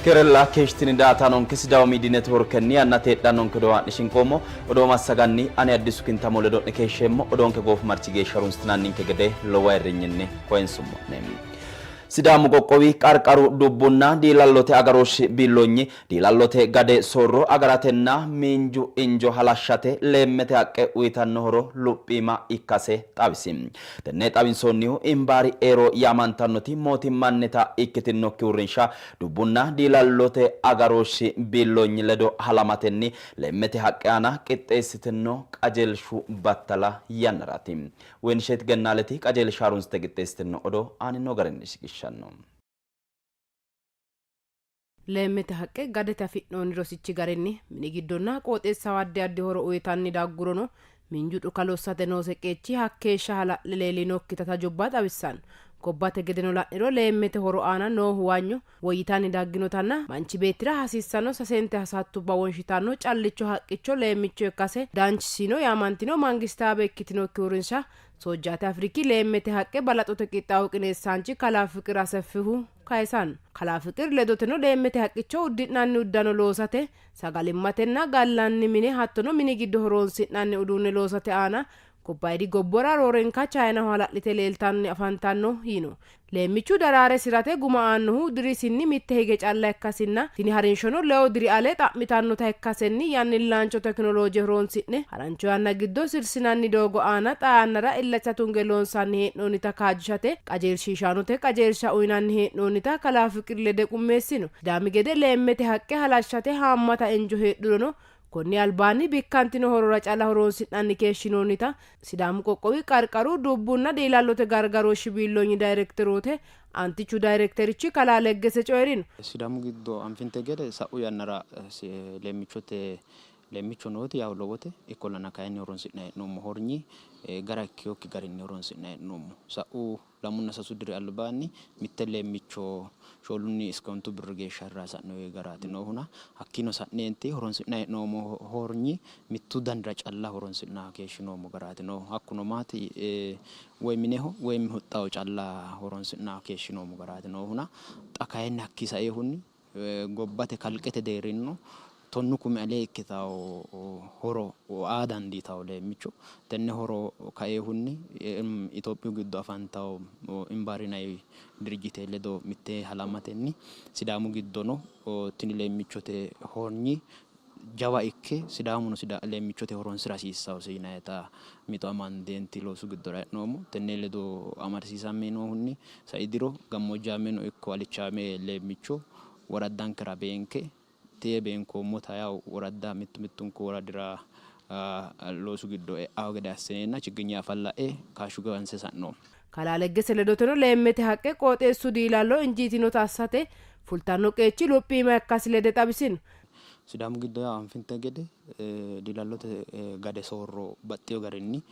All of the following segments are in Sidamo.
Keerella keeshshitini daatanonke Sidaamu Miidi Networkenni yannate heedhannonke odoo haa'ne shinqoommo. Odoo massaganni ani Addisu Kintamo ledo'ne keeshsheemmo. Odoonke goofimarchi geeshsha harunsitinanninke gede lowo ayirrinyinni koyinsummo'ne. Sidaamu qoqqowi qarqaru dubbunna diilallote agarooshshi biilloonyi diilallote gade soorro agaratenna miinju injo halashshate leemmete haqqe uyitanno horo luphiima ikkase xawisi. Tenne xawinsoonnihu Imbaari Eero yaamantannoti mootimmannita ikkitinnokki uurrinsha dubbunna diilallote agarooshshi biilloonyi ledo halamatenni leemmete haqqe aana qixxeessitinno qajeelshu battala yannaraati. Woyinisheet Gennaaleti qajeelsha harunsite qixxeessitinno odoo aanino garinni shiqishshanno. Leemmete haqqe gadete afi'noonni rosichi garinni mini giddonna qooxeessaho addi addi horo uytanni daggurono miinju dhuka lossate noose qeechi hakkeeshsha hala'le leellinokkita tajubba xawissanno. Gobbate gedeno la'niro leemmete horo aana noo huwanyo woyyitanni dagginotanna manchi beettira hasiissanno sasente hasattubba wonshitanno callicho haqqicho leemmicho ikkase Danch Sino yaamantino mangistaawe ikkitinokki uurrinsha Soojjaati Afriki leemmete haqqe balaxote qixxaawo qineessaanchi kalaa Fiqir Aseffihu kayisanno. Kalaa Fiqir ledoteno leemmete haqqicho uddi'nanni uddano loosate, sagalimmatenna gallanni mine hattono mini giddo horoonsi'nanni uduunne loosate aana gobbayidi gobbuwara roorenka Chayinaho hala'lite leeltanni afantanno yiino. Leemmichu daraare sirate guma aannohu dirisinni mitte hige calla ikkasinna tini harinshono lewu diri ale xa'mitannota ikkasenni yannillaancho tekinolooje horoonsi'ne harancho yanna giddo sirsinanni doogo aana xaa yannara illacha tunge loonsanni hee'noonnita kaajjishate qajeelshiishaanote qajeelsha uynanni hee'noonnita kalaa Fiqir lede qummeessino. Sidaami gede leemmete haqqe halashshate haammata injo heedhurono Konni albaanni bikkantino horora calla horoonsi'nanni keeshshinoonnita Sidaamu qoqqowi qarqaru, dubbunna diilallote gargarooshshi biilloonyi dayrekteroote Aantichu dayrekterichi kalaa Leggese coyi'rino. Sidaamu giddo anfinte gede sa'u yannara leemmichote leemmicho nooti yawu lowote. Ikkollana kayinni horonsi'nanni hee'noommo hornyi gara ikkinokki garinni horonsi'nanni hee'noommo. Sa'u lamunna sasu diri albaanni mitte leemmicho shoolunni iske ontu birri geeshsha hirranni sa'noyi garaati noohuna hakkiino sa'neenti horonsi'nanni hee'noommo hornyi mittu danira calla horonsi'nanni keeshshinoommo garaati noohu. Hakkuno maati woy mineho woy huxxaho calla horonsi'nanni keeshshinoommo garaati noohuna xa kayinni hakkii sainohunni gobbate kalqete deerrinnino tonnu kumi alee ikkitanno horo aa dandiitanno leemmicho. Tenne horo kainohunni Itophiyu giddo afantanno Imbaari yinanni dirijjite ledo mittee halamatenni Sidaamu giddono tini leemmichote hornyi jawa ikke Sidaamuno leemmichote horonsira hasiissannosi yinannita mixo amandeenti loosu giddora e'noommo. Tenne ledo amadisiisame noohunni sai diro gammoojjaameno ikko alichaame leemmicho woraddankera beenke tee beenkoommota yawu woradda mittu mittunku woradira loosu giddo e'anno gede assineenna chigginye afalla'e kaashshu gawanse sa'noommo. Kalaa Leggese ledoteno leemmete haqqe qooxeessu diilallo injiitinota assate fultanno qeechi luphiima ikkasi lede xawisino. Sidaamu giddo yawo anfinte gede diilallote gade soorro baxxino garinni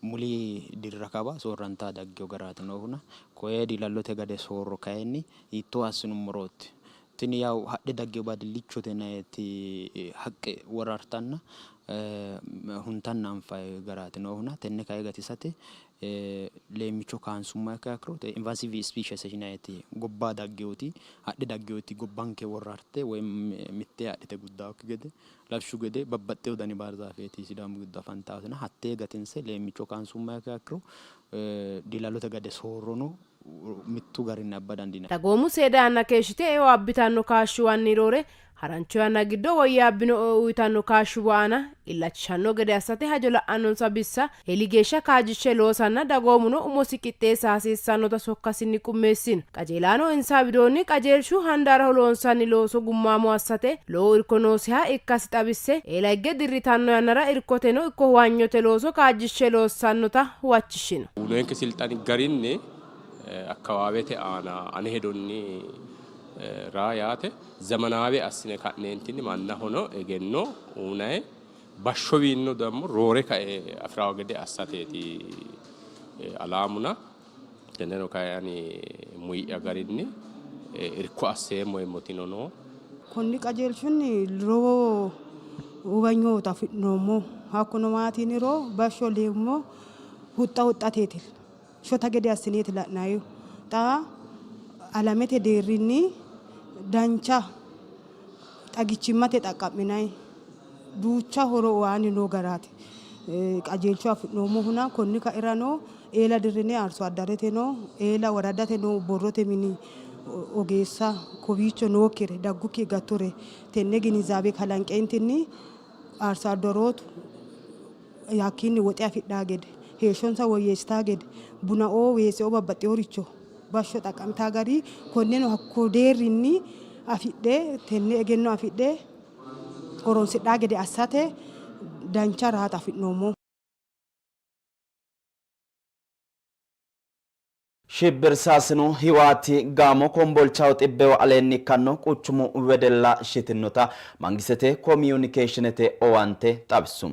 muli dirra kawa soorrantanni daggino garaati noohuna koye diilallote gade soorro kayinni hiitto assinummorooti tini yawo hadhe daggino baadillichote yinanniti haqqe worartanna huntanna anfanni garaati noohuna tenne kayi gatisate leemmicho kaansummoha ikkiha ikkiro invasive species yinanniti gobba dagginoti hadhe dagginoti gobbanke worrarte woyi mitte adhite guddannokki gede lawishshu gede babbaxxewo dani baarzaafeeti Sidaamu giddo afantaatina hattee gatinse leemmicho kaansummoha ikkiha ikkiro diilallote gade soorrono mittu garinni abba dandiinanni. Dagoomu seeda yanna keeshshite eo abbitanno kaashshuwanni roore harancho yanna giddo woyyaabbino eo uytanno kaashshuwa aana illachishanno gede assate hajo la'annonsa bissa heli geeshsha kaajjishshe loosanna dagoomuno umosi qixxeessa hasiissannota sokkasinni qummeessino. Qajeelaano insa widoonni qajeelshu handaaraho loonsanni looso gummaamo assate lowo irko noosiha ikkasi xawisse, eela higge dirritanno yannara irkoteno ikko huwanyote looso kaajjishshe loossannota huwachishshino. Uyinoonke silxaani garinni akkawaawete aana ane hedonni raa yaate zemenaawe assine ka'neentinni mannahono egenno uunay bashshowiinno dammo roore kae afi'rawo gede assateeti alaamuna. Tenneno kae ani muyi'ya garinni irko asseemmo yeemmotino no. Konni qajeelshunni lowo huwanyoota afi'noommo. Hakkuno maati yiniro bashsho leemmo huxxa huxxateeti shota gede assineeti la'nannihu. Xa alamete deerrinni dancha Xagichimmate xaqqa'minanni duucha horo aani noo garaati. Qajeelsha afi'noommohuna konni kairano eela dirrine arso addareteno eela woraddate noo borrote mini ogeessa kowiicho nookkire daggukki gattore tenne ginizaabe kalanqeentinni arso addarootu hakkiinni woxe afidhaa gede heeshshonsa woyyeessitaa gede bunaoo weeseoo babbaxxeworicho bashsho xaqqa'mitaa gari konneno hakko deerrinni afidhe tenne egenno afidhe horonsidhaa gede assate dancha raata afi'noommo. Shibbirsaasinu Hiwaati gaamo Kombolchaho xibbewa aleenni ikkanno quchumu wedella shitinnota Mangistete Komiyunikeeshinete owaante xawissu.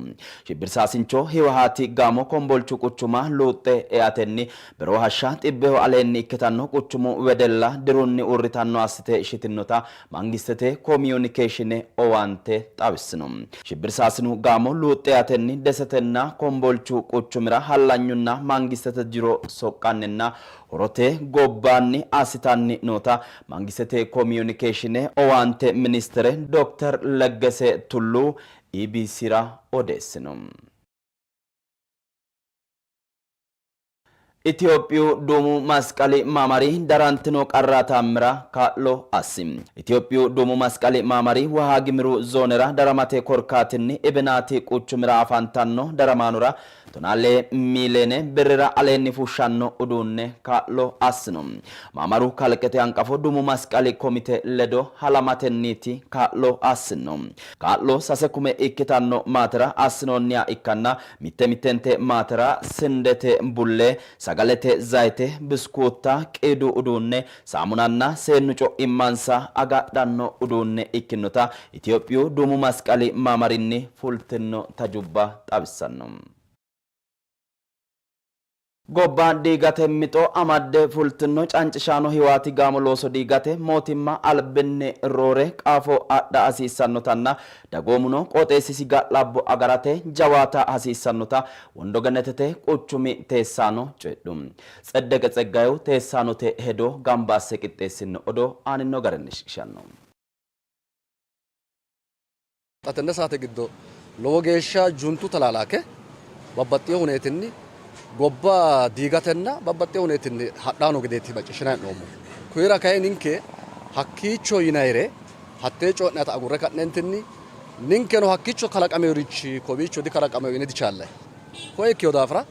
Shibbirsaasincho Hiwahaati gaamo Kombolchu quchuma luuxxe eatenni beroo hashsha xibbeho aleenni ikkitanno quchumu wedella dirunni uurritanno assite shitinnota Mangistete Komiyunikeeshine owaante xawissino. Shibbirsaasinu gaamo luuxxe eatenni Desetenna Kombolchu quchumira hallanyunna mangistete jiro soqqanninna horote gobbaanni assitanni noota Mangistete Komiyunikeeshine owaante ministere Dokter Leggese Tullu EBCra odeessino. Itophiyu Duumu Masqali Maamari darantino qarraataammira kaa'lo assi. Itophiyu Duumu Masqali Maamari Wahaagimiru zoonera daramate korkaatinni Ibinaati quchumira afantanno daramaanora 12 miiliyeene birrira aleenni fushshanno uduunne kaa'lo assino. Maamaru kalqete hanqafo Duumu Masqali komite ledo halamatenniiti kaa'lo assinno. Kaa'lo sase kume ikkitanno maatera assinoonniha ikkanna Mitte mittente maatera sindete bullee, sagalete zayite, biskuutta, qiidu uduunne, saamunanna seennu co'immansa agadhanno uduunne ikkinnota Itophiyu Duumu Masqali Maamarinni fultinno tajubba xawissanno. Gobba diigate mixo amadde fultino cancishaano Hiwaati gaamo looso diigate mootimma albinni roore qaafo adha hasiissannotanna dagoomuno qooxeessisi ga'labbo agarate jawaata hasiissannota Wondogenetete quchumi teessaano coyidhu. Tseddeqe Tseggayehu teessaanote hedo gamba asse qixxeessinno odoo aaninno garinni shiqishanno. Xa tenne saate giddo lowo geeshsha juntu talaalaake babbaxxino huneetinni gobba diigatenna babbaxxino huneetinni hadhanni noo gedeeti macciishshinanni hee'noommohu. Kuyira kayi ninke hakkiicho yinayire hattee coyi'nayita agurre ka'neentinni ninkeno hakkiicho kalaqaminorichi kowiicho dikalaqamino yine dichaallayi. Koye ikkino daafira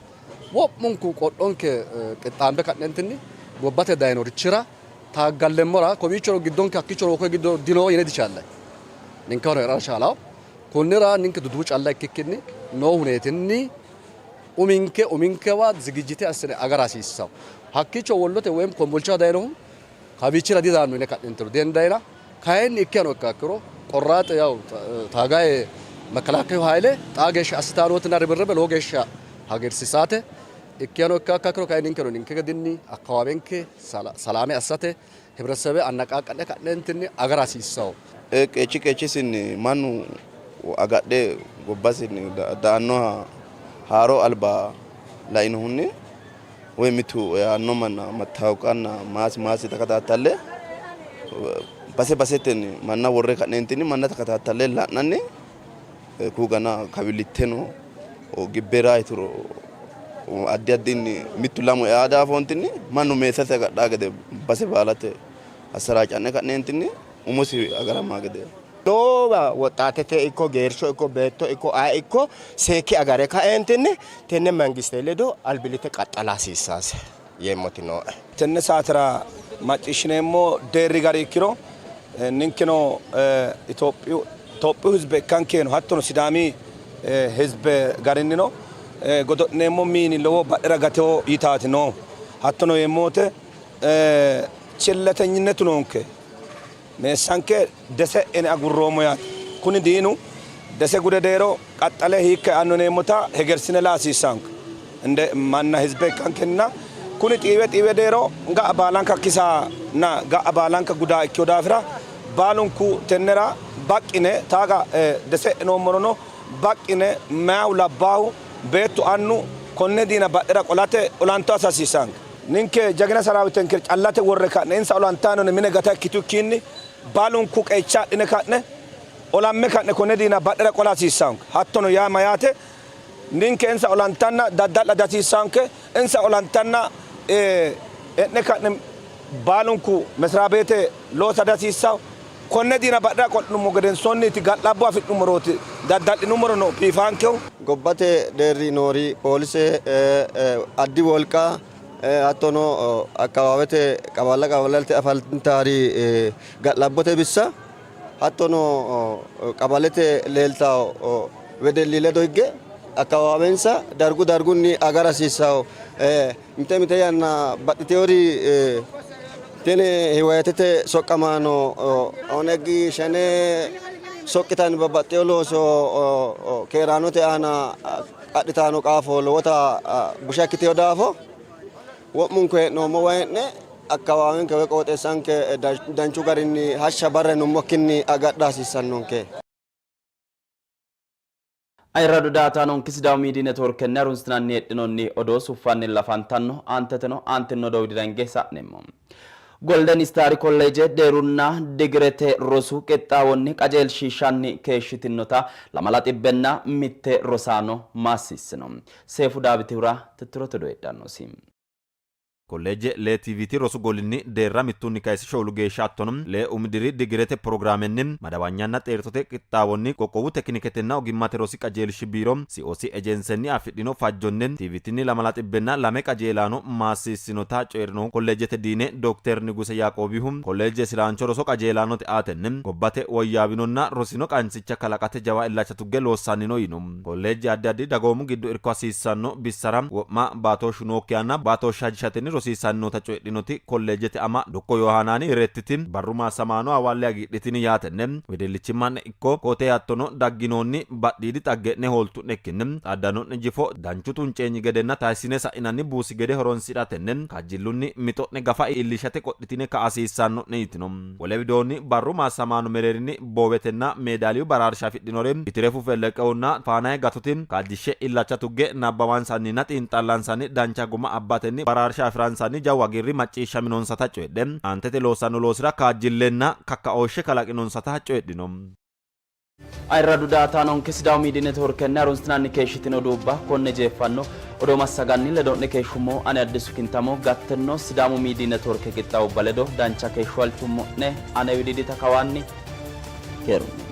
wo'munku qodhonke qixxaambe ka'neentinni gobbate dayinorichira taaggalemmora kowiichono giddonke hakkiichono koye giddo dino yine dichaallayi. Ninkewano hee'rara chaalawo. Konnira ninke duduwu calla ikkikkinni noo huneetinni uminke uminkewa zigijite assine agara hasiissawo. Hakkiicho Wollote woyim Kombolchaho dayinohu kawiichira didaanno yine ka'nentino dendayina. Kayinni ikkihano ikka ikkiro qorraaxe yaw taagaye mekkelakeyu hayle xaa geeshsha assitayi nootinna ribirribe lowo geeshsha hagiirsiisaate. Ikkihano ikka ikkiro kayinni ninkeno ninke gedinni akkawaawenke salaame assate Hibretesebe annaqaaqqa'ne ka'neentinni agara hasiissanno. Qeechi qeechisinni mannu agadhe gobbasinni daannoha haaro alba lainohunni woy mitu eanno manna mattawoqanna maasi maasi takataattalle base basetenni manna worre ka'neentinni manna takataattalle la'nanni kuugana kawillitteno gibbera yituro addi addinni mittu lamu ea daafoontinni mannu meessasi agadhaa gede base baalate assaraaca'ne ka'neentinni umosi agaramaa gede. Lowo woxxaatete ikko geercho ikko beetto ikko aye ikko seekke agare kaeentinni tenne mangiste ledo albillitte qaxxala hasiissaase yeemmoti nooe. Tenne saatera macciishshineemmo deerri gari ikkiro ninkeno Itophiyu hizbe ikkankeno hattono Sidaami hizbe garinnino godo'lineemmo miini lowo badhera gatewo yitaati noohu. Hattono yeemmo wote chilletenyinnetu noonke. Meessanke dese'e yine agurroommo yaate. Kuni diinu dese gude deero qaxxale hiikka eanno yineemmota hegersine laa hasiissaanke. Inde manna hizbe ikkankenna kuni xiiwe xiiwe deero ga'a baalanka kisanna ga'a baalanka gudaa ikkino daafira baalunku tennera baqqi yine taaga dese'e noommorono baqqi yine meyahu labbaahu beettu annu konne diina badhera qolate olanto assa hasiissaanke. Ninke jagina saraawitenke callate worre ka'ne insa olantaanone mine gata ikkitukkiinni baalunku qeecha adhine ka'ne Olamme ka'ne konne diina badhera qola hasiissaanke. Hattono yaa mayaate ninke insa olantanna dadda'la dihasiissaanke, insa olantanna e'ne ka'ne baalunku mesiraabeete loosa dihasiissawo. Konne diina badhera qo'linummo gedensoonniiti ga'labbo afi'nummorooti dadda'linummorono biifaankehu. Gobbate deerri noori poolise, addi wolqa hattono akkawaawete qawalla qawallate afantaari ga'labbote bissa hattono qabalete leeltawo wedelli ledo higge akkawaawensa dargu dargunni agara hasiissawo. Mite mite yanna baxxiteewori tini hiwaatete soqqamaano Oneg Shene soqqitanni babbaxxeewo looso keeraanote aana adhitanno qaafo lowota busha ikkiteewo daafo wo'munku hee'noommowa hee'ne akkawaawenke woy qooxeessanke danchu garinni hashsha barra yinummokkinni agadha hasiissannonke. Ayirradu daatanonke Sidaamu Miidiy Networkenni harunsitinanni heedhinoonni odoo suffanni lafantanno. Aanteteno aantino odoo widira hinge sa'neemmo. Golden Istaari Kolleeje deerunna digirete rosu qixxaawonni qajeelshiishshanni keeshshitinnota 201 rosaano maassiissino. Seefu Daawitihura tittirote odoo heedhannosi. Kolleejje lee TVT rosu golinni deerra mittunni kayse shoolu geeshsha hattono lee umi diri digirete pirogiraamenni madawanyanna xeertote qixxaawonni qoqqowu tekiniketenna ogimmate rosi qajeelshi biiro COC ejensenni afidhino fajjonni TVTnni 202 qajeelaano maassiissinota coyi'rinohu kolleejjete diine dokter Niguse Yaaqoobihu, kolleejje silaancho roso qajeelaanote aatenni gobbate woyyaawinonna rosino qansicha kalaqate jawa illacha tugge loossanni no yiino. Kolleejje addi addi dagoomu giddo irko hasiissanno bissara wo'ma baatooshshu nookkihanna baatooshshe ajishatenni rosiissanni noota coyidhinoti kolleejjete ama Dukko Yohaanaani Rettiti, barru maassamaano hawalle hagiidhitini yaatenni wedellichimma'ne ikko koo-tee hattono dagginoonni badhiidi xagge'ne hooltu'nekkinni xaaddanno'ne jifo danchu tunceenyi gedenna tayissine sa'inanni buusi gede horonsi'ratenni kaajjillunni mixo'ne gafa iillishate qodhitine ka'a hasiissanno'ne yitino. Wole widoonni barru maassamaano mereerinni boowetenna meedaaliyu baraarsha afidhinori Yitirefu Felleqehunna Faanaye Gatoti kaajjishshe illacha tugge nabbawansanninna xiinxallansanni dancha guma abbatenni baraarsha afi'ransanni jawu hagiirri macciishshaminonsata coyidhe aantete loossanno loosira kaajjillenna kakkaooshshe kalaqinonsata coyidhino. Ayirradu daatanonke Sidaamu Miidiy Networkenni harunsitinanni keeshshitino duubba konne jeeffanno. Odoo massaganni ledo'ne keeshshummo ani Addisu Kintamo gattinno Sidaamu Miidiy Networke qixxaawubba ledo dancha keeshsho halchummo'ne ane widiidita kawaanni keerunni.